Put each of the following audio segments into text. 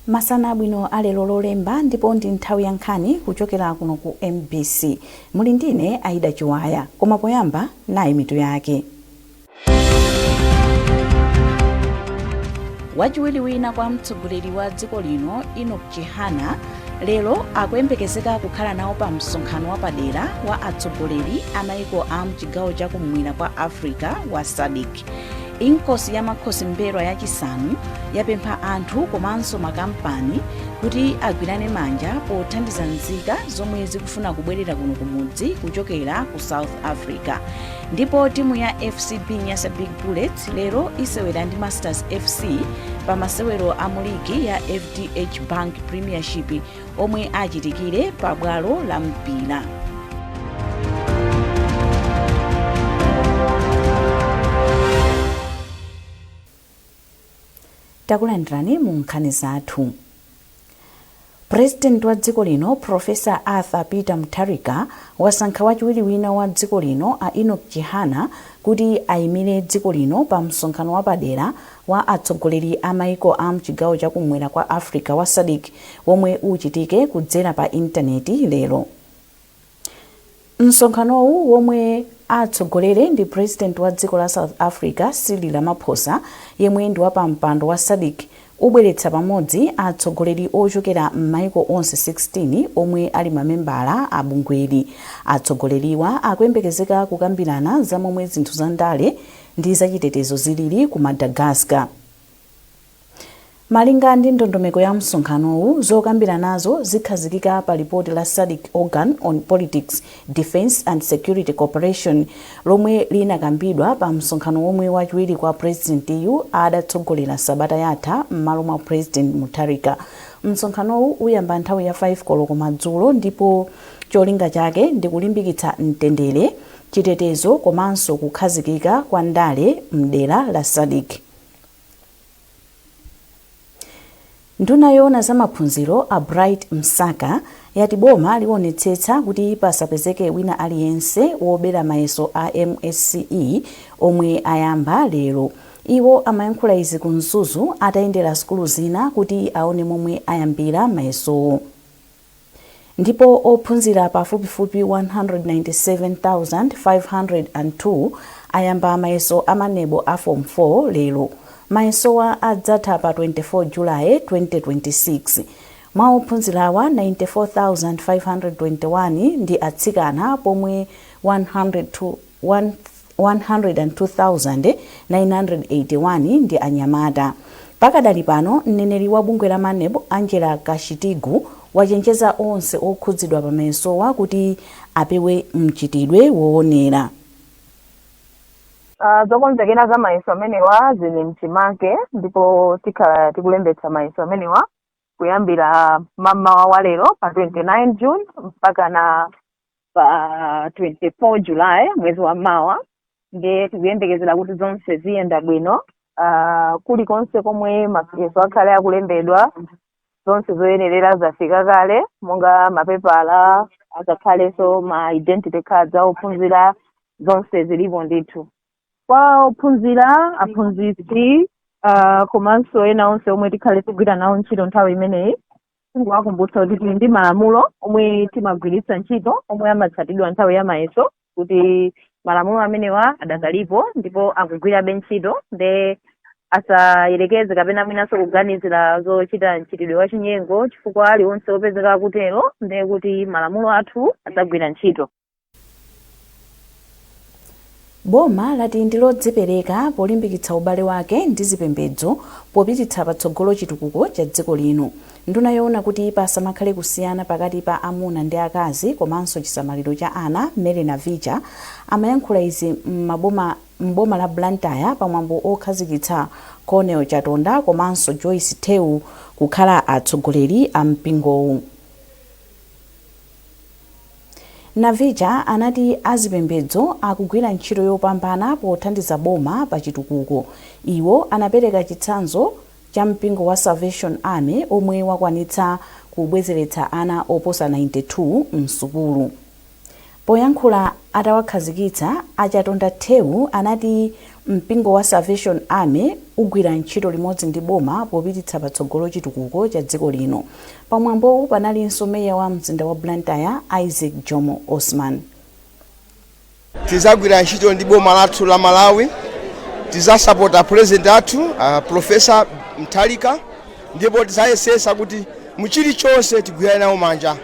Masana abwino alero Lolemba, ndipo ndi nthawi ya nkhani kuchokera kuno ku MBC. Muli ndine Aida Chiwaya, koma poyamba nayi mitu yake. Wachiwiri wina kwa mtsogoleri wa dziko lino Enoch Chihana lero akuyembekezeka kukhala nawo pa msonkhano wapadera wa atsogoleri a maiko a mchigawo chakumwera kwa Africa wa SADC. Inkosi ya Makhosi M'mbelwa yachisanu yapempha anthu komanso makampani kuti agwirane manja pothandiza nzika zomwe zikufuna kubwerera kuno kumudzi kuchokera ku South Africa. Ndipo timu ya FCB Nyasa Big Bullets lero isewera ndi Masters FC pa masewero a mu ligi ya FDH Bank Premiership omwe achitikire pa bwalo la Mpira. Takulandirani mu nkhani zathu. Purezidenti wa dziko lino Professor Arthur Peter Mutharika wasankha wachiwiri wina wa dziko lino a Enoch Chihana kuti ayimire dziko lino pa msonkhano wapadera wa atsogoleri a maiko a mchigawo chakumwera kwa Africa wa SADC womwe uchitike kudzera pa intaneti lero. Msonkhanowu, womwe atsogolere ndi President wa dziko la South Africa Cyril Ramaphosa yemwe ndi wapampando wa SADC, ubweretsa pamodzi atsogoleri ochokera m'maiko onse 16 omwe ali mamembala a bungweli. Atsogoleriwa akuyembekezeka kukambirana za momwe zinthu za ndale ndi zachitetezo zilili ku Madagascar. Malinga ndi ndondomeko ya msonkhanowu, zokambiranazo zikhazikika pa lipoti la SADC Organ on Politics, Defence and Security Cooperation lomwe linakambidwa pa msonkhano womwe wachiwiri kwa Presidentiyu adatsogolera sabata yatha m'malo mwa President Mutharika. Msonkhanowu uyamba nthawi ya 5 koloko madzulo ndipo cholinga chake ndi kulimbikitsa mtendere, chitetezo komanso kukhazikika kwa ndale m'dera la SADC. Nduna yoona za maphunziro a Bright Msaka yati boma liwonetsetsa kuti pasapezeke wina aliyense wobera mayeso a MSCE omwe ayamba lero. Iwo amayankhula izi ku Mzuzu atayendera sukulu zina kuti aone momwe ayambira mayesowo. Ndipo ophunzira pafupifupi 197,502 ayamba mayeso a MANEB a Form 4 lero. Mayesowa adzatha pa 24 Julaye 2026. Mwa ophunzirawa, 94,521 ndi atsikana pomwe 102 102,981 ndi anyamata. Pakadali pano, mneneri wa bungwe la MANEB Angela Kashitigu wachenjeza onse okhudzidwa pa mayesowa kuti apewe mchitidwe woonera. Zokonzekera za mayeso amenewa zili mchimake, ndipo tikhala tikulembetsa mayeso amenewa kuyambira mammawa wa lero pa 29 June mpaka na pa 24 July mwezi wa mawa. Ndiye tikuyembekezera kuti zonse ziyenda bwino. Kulikonse komwe mayeso akhale akulembedwa, zonse zoyenerera zafika kale, monga mapepala, azakhalenso ma identity cards a ophunzira, zonse zilipo ndithu. Kwa ophunzira, aphunzitsi, komanso ena onse omwe tikhale tigwira nawo ntchito nthawi imeneyi, tingowakumbutsa kuti tili ndi malamulo omwe timagwiritsa ntchito omwe amatsatidwa nthawi ya mayeso, kuti malamulo amenewa adakalipo ndipo akugwirabe ntchito, nde asayerekeze kapena mwinanso kuganizira zochita mchitidwe wa chinyengo, chifukwa aliwonse opezeka akutero nde kuti malamulo athu adzagwira ntchito. Boma lati ndi lodzipereka polimbikitsa ubale wake ndi zipembedzo popititsa patsogolo chitukuko cha dziko lino. Nduna yoona kuti pasamakhale kusiyana pakati pa amuna ndi akazi komanso chisamaliro cha ana, Mary Navicha, amayankhula izi m'boma la Blantyre pamwambo okhazikitsa Colonel Chatonda komanso Joyce Theu kukhala atsogoleri a mpingowu. Navicha anati azipembedzo akugwira ntchito yopambana pothandiza boma pa chitukuko. Iwo anapereka chitsanzo cha mpingo wa Salvation Army omwe wakwanitsa kubwezeretsa ana oposa 92 msukulu. Poyankhula atawakhazikitsa, a Chatonda Theu anati mpingo wa Salvation Army ugwira ntchito limodzi ndi boma popititsa patsogolo chitukuko cha dziko lino. Pamwambowu panalinso meya wa mzinda wa Blantyre, Isaac Jomo Osman. Tizagwira ntchito ndi boma lathu la Malawi, tizasapota president athu, Professor Mutharika, ndipo tizayesesa kuti muchilichonse tigwirane nawo manja,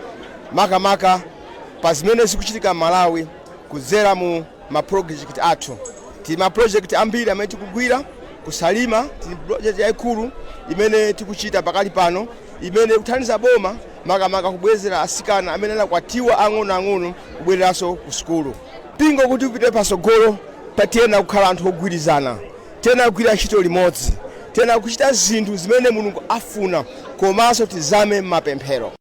makamaka pa zimene zikuchitika m'Malawi kudzera mu maproject athu. Tili maproject ambiri amene tikugwira kusalima. Tili project yayikulu imene tikuchita pakali pano imene ikuthandiza boma makamaka kubwezera asikana amene anakwatiwa ang'onoang'ono kubwereranso ku sukulu. Mpingo kuti upite patsogolo, tiyenera kukhala anthu ogwirizana, tiyenera kugwira ntchito limodzi, tiyenera kuchita zinthu zimene Mulungu afuna, komanso tizame mapemphero.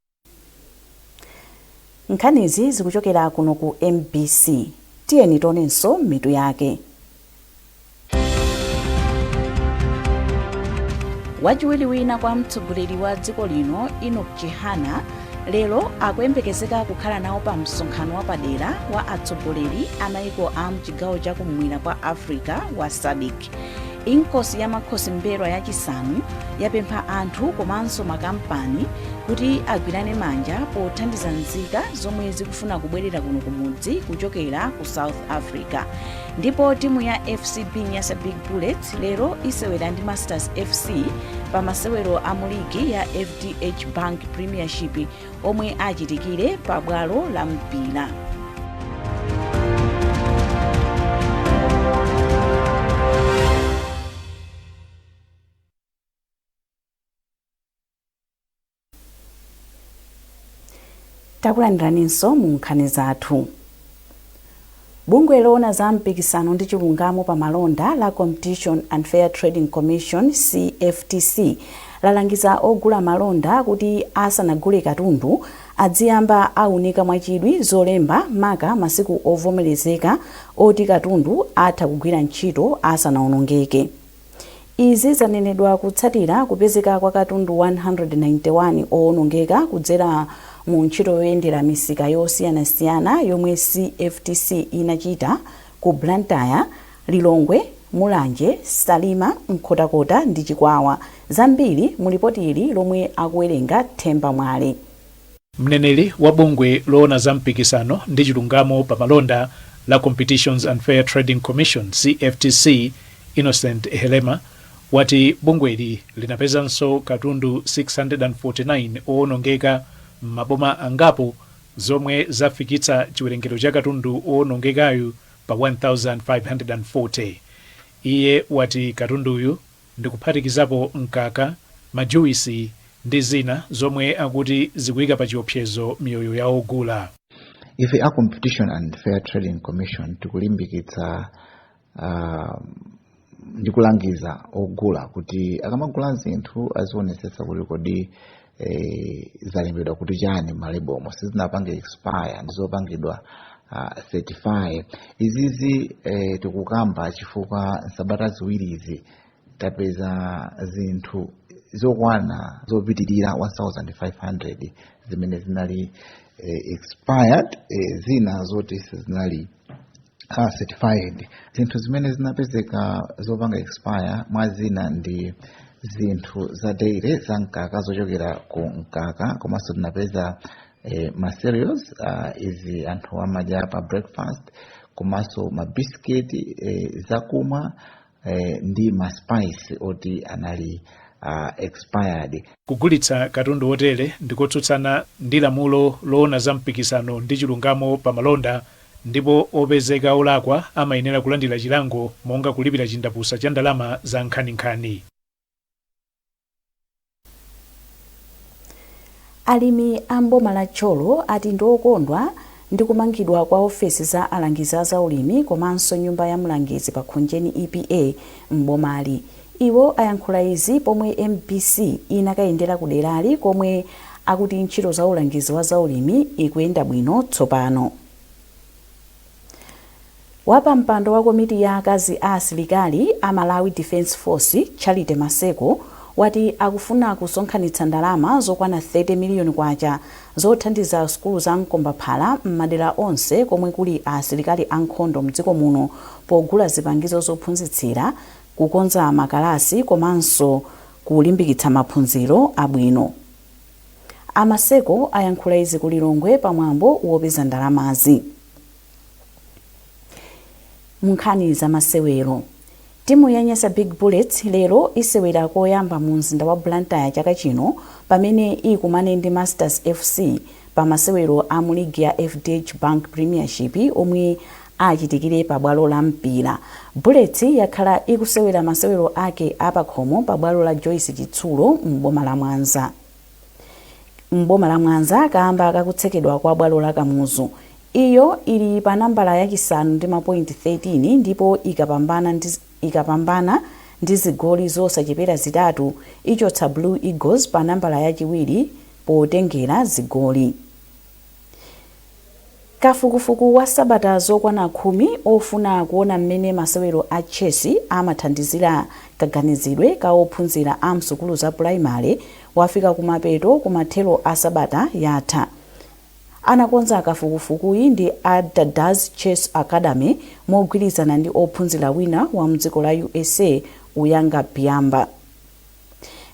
Nkhanizi zikuchokera kuno ku MBC. Tiyeni tionenso mitu yake. Wachiwiri wina kwa mtsogoleri wa dziko lino, Enoch Chihana, lero akuyembekezeka kukhala nawo pa msonkhano wapadera wa atsogoleri a maiko a mchigawo chakumwera kwa Africa wa SADC. Inkosi ya Makhosi M'mbelwa yachisanu yapempha anthu komanso makampani kuti agwirane manja pothandiza nzika zomwe zikufuna kubwerera kuno kumudzi kuchokera ku South Africa. Ndipo timu ya FCB Nyasa Big Bullets lero isewera ndi Masters FC pa masewero a mu ligi ya FDH Bank Premiership omwe achitikire pa bwalo la Mpira. Takulandiraninso mu nkhani zathu. Bungwe loona za mpikisano ndi chilungamo pa malonda la Competition and Fair Trading Commission, CFTC, lalangiza ogula malonda kuti asanagule katundu adziyamba aunika mwachidwi zolemba, maka masiku ovomerezeka oti katundu atha kugwira ntchito asanaonongeke. Izi zanenedwa kutsatira kupezeka kwa katundu 191 owonongeka kudzera mu ntchito yoyendera misika yosiyanasiyana yomwe CFTC inachita ku Blantyre, Lilongwe, Mulanje, Salima, Nkhotakota ndi Chikwawa. Zambiri mu lipoti ili lomwe akuwerenga Themba Mwale. Mneneri wa bungwe loona za mpikisano ndi chilungamo pa malonda la Competitions and Fair Trading Commission, CFTC, Innocent Helema, wati bungweli linapezanso katundu 649 owonongeka m'maboma angapo, zomwe zafikitsa chiwerengero cha katundu owonongekayu pa 1540. Iye wati katunduyu ndikuphatikizapo mkaka, majuwisi ndi zina zomwe akuti zikuyika pa chiopsezo miyoyo ya ogula. Ife a Competition and Fair Trading Commission tikulimbikitsa ndi kulangiza ogula kuti akamagula zinthu azionetsetsa kuti kodi zalembedwa kuti chani malebomo, sizinapange expire, ndizopangidwa certify. Izizi tikukamba chifukwa nsabata ziwirizi tapeza zinthu zokwana zopitirira 1500 zimene zinali expired, zina zoti sizinali certified. Zinthu zimene zinapezeka zopanga expire mwa zina ndi zinthu za dairy, za mkaka, zochokera ku mkaka, komanso tinapeza ma cereals, izi anthu amadya pa breakfast, komanso ma biscuit, zakumwa, ndi ma spice oti anali expired. Kugulitsa katundu wotere ndikotsutsana ndi lamulo loona za mpikisano ndi chilungamo pa malonda, ndipo opezeka olakwa amayenera kulandira chilango monga kulipira chindapusa cha ndalama za nkhaninkhani. Alimi a mboma la Thyolo ati ndi okondwa ndi kumangidwa kwa ofesi za alangizi a zaulimi komanso nyumba ya mlangizi pa Khonjeni EPA m'bomali. Iwo ayankhula izi pomwe MBC inakayendera ku derali komwe akuti ntchito za ulangizi wa zaulimi ikuyenda bwino tsopano. Wapampando wa komiti ya akazi a asilikali a Malawi Defence Force, Charity Maseko, Wati akufuna kusonkhanitsa ndalama zokwana 30 miliyoni kwacha zothandiza sukulu za mkombaphala m'madera onse komwe kuli asilikali ankhondo mdziko muno pogula zipangizo zophunzitsira, kukonza makalasi komanso kulimbikitsa maphunziro abwino. A Maseko ayankhula izi ku Lilongwe pamwambo wopeza ndalamazi. Munkhani za masewero, timu ya Nyasa Big Bullets lero isewera koyamba mu mzinda wa Blantyre chaka chino pamene ikumane ndi Masters FC pa masewero a mu ligi ya FDH Bank Premiership omwe achitikire pa bwalo la Mpira. Bullets yakhala ikusewera masewero ake apakhomo pa bwalo la Joyce Chitsulo m'boma la Mwanza kamba kakutsekedwa kwa bwalo la Kamuzu. Iyo ili pa nambala yachisanu ndi mapointi 13 ndipo ikapambana ndi zigoli zosachepera 3 ichotsa Blue Eagles pa nambala yachiwiri potengera zigoli. Kafukufuku wa sabata zokwana 10 ofuna kuona mmene masewero a chess amathandizira kaganizidwe ka ophunzira a msukulu za pulaimale wafika kumapeto kumathero a sabata yatha. Anakonza kafukufukuyi ndi a Dadas Chess Academy mogwirizana ndi ophunzira wina wa mdziko la USA, Uyanga Biyamba.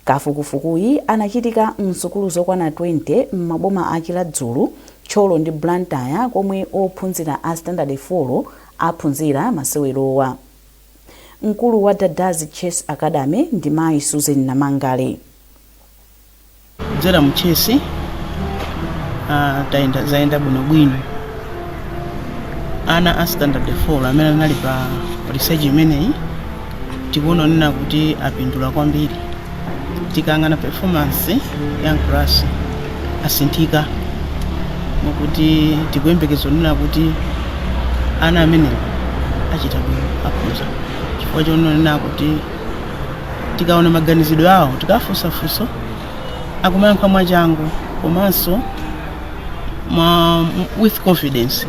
Kafukufukuyi anachitika msukulu zokwana 20 m'maboma a Chiradzulu, Thyolo ndi Blantyre komwe ophunzira a standard 4 aphunzira masewerowa. Mkulu wa Dadas Chess Academy ndi mayi Susan Namangale. Kudzera mu chess tayenda, zayenda bwinobwino. Ana a standard 4 amene anali pa research imeneyi tikuona nena kuti apindula kwambiri. Tikayang'ana performance ya mklasi asinthika, mukuti tikuyembekeza nena kuti ana amenewa achita bwino, akhoza, chifukwa chonena kuti tikaona maganizidwe awo, tikafunsafunso akumayankha mwachangu komanso with confidence,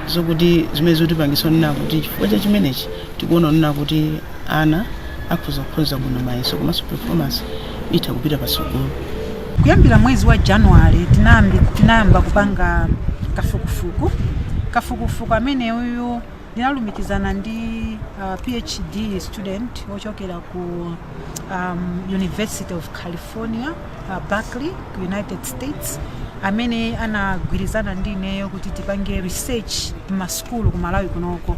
zokuti zimene zotipangisa nena kuti chifukwa cha chimenechi tikuona nena kuti ana akhoza kuphunzira bwino mayeso komanso performance itha kupita patsogolo. Kuyambira mwezi wa January tinayamba kupanga kafukufuku. Kafukufuku amene uyu ndinalumikizana ndi PhD student wochokera ku University of California, Berkeley, ku United States, amene anagwirizana ndi ineyo kuti tipange research m'masukulu ku Malawi kunoko.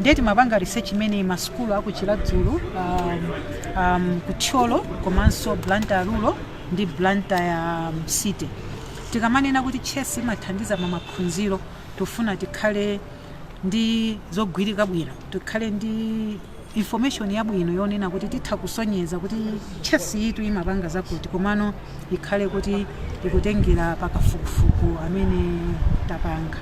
Ndiye timapanga research imene masukulu aku Chiradzulu, ku Thyolo komanso Blantyre Rural ndi Blantyre City. Tikamanena kuti chess imathandiza pa maphunziro, tifuna tikhale ndi zogwirika bwino, tikhale ndi information yabwino yonena kuti titha kusonyeza kuti chess yitu imapanga zakuti, komano ikhale kuti ikutengera pakafukufuku amene tapanga.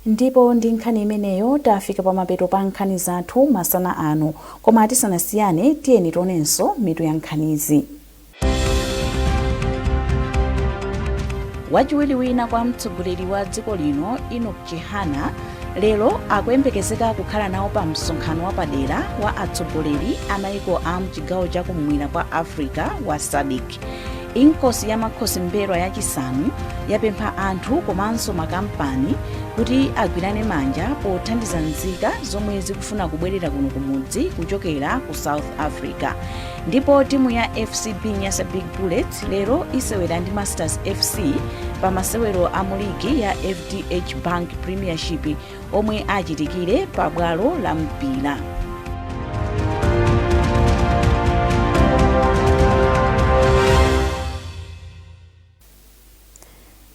Ndipo ndi nkhani imeneyo tafika pamapeto pa nkhani zathu masana ano, koma tisanasiyane tiyeni tionenso mitu ya nkhanizi. Wachiwiri wina kwa mtsogoleri wa dziko lino Enoch Chihana lero akuyembekezeka kukhala nawo pa msonkhano wapadera wa atsogoleri a maiko a mchigawo chakumwera kwa Africa wa SADC. Inkosi ya Makhosi M'mbelwa yachisanu yapempha anthu komanso makampani kuti agwirane manja pothandiza nzika zomwe zikufuna kubwerera kuno kumudzi kuchokera ku South Africa. Ndipo timu ya FCB Nyasa Big Bullets lero isewera ndi Masters FC pa masewero a mu ligi ya FDH Bank Premiership omwe achitikire pa bwalo la Mpira.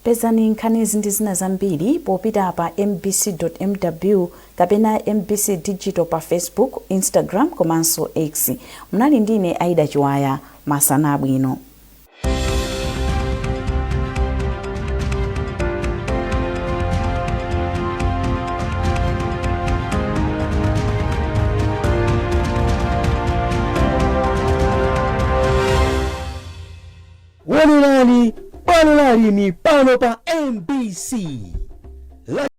Pezani nkhanizi ndi zina zambiri popita pa mbc.mw kapena MBC Digital pa Facebook, Instagram komanso X. Munali ndine Aida Chiwaya. Masana abwino. Wonerani Bwalo la Alimi pano pa MBC.